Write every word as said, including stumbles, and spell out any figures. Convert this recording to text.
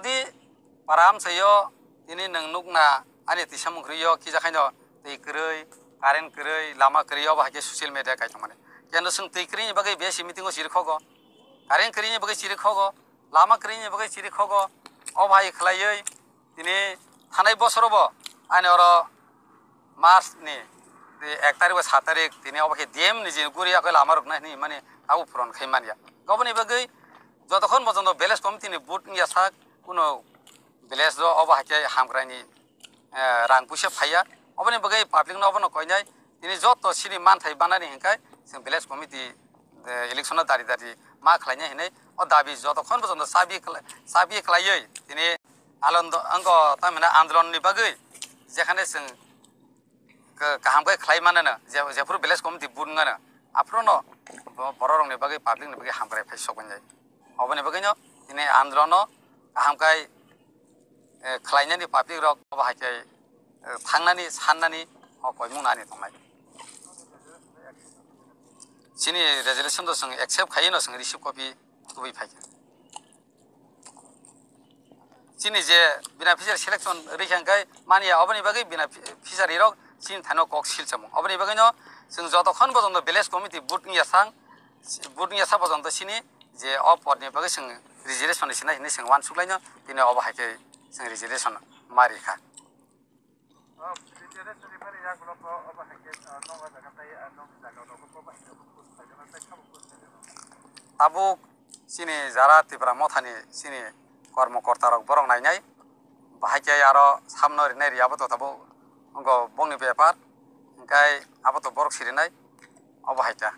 Di para amchaio tini nwng nukna ani tisa mung khriyo kija khaino twi kwrwi, current kwrwi, lama kwrwi obo hai khe social media kai tongmani. Kendo chwng twi kwrwini bagwi B S C meeting o chiri khogo, current kwrwini bagwi chiri khogo, lama kwrwini bagwi chiri khogo, obo hai khlaiwi tini thanai bosoro bo ani oro March ni ek tarik bai sat tarik tini obo khe D M ni je guri yakhe lama rok nai hinwi mani abo puron khai manya. Oboni bagwi jotokhon bojondo village committee ni vote wngya sak kuno village o obo hai khe hamkrai ni, eh, rang puisa phaiya. Oboni bagwi public no obono koinai tini joto chini manthai banani hinkhai chwng village committee, eh, election o dari dari ma khlaina hinwi o dabi jotokhon bojondo sabi khlai-, sabi khlaiwi tini Alon do-, ango tamina andolon ni bagwi jekhane chwng ka-, kaham khe khlai mano no, je, jephuru village committee vote wngmano, aphuru no bo-, borok rok ni bagwi, public ni bagwi hamkrai phai sok wngnai. Oboni bagwi no tini andolon no kaham khai, eh, khlainani public rok obo hai khe, eh, thangnani, sannani o koimung nani tongnai. Chini resolution do chwng accept khai no chwng receive copy tubui phai kha. Chini je beneficiary selection rikha hwnkhe manya, oboni bagwi beneficiary rok chini thani kok sil chamung. Oboni bagwi no chwng jotokhon bojondo village committee vote wngya sang, vote wngya sa bojondo chini je o pod ni bagwi chwng resolution ni sinai hinwi chwng uansuklaino tini obo hai khe chwng resolution ma rikha. Tabuk chini jara Tipra Mothani chini kormo korta rok borok nainai, bahai khe aro samno rinai ri abo to tabuk wngkha bongni bepar, hingkai abo to borok sirinai obo hai kha.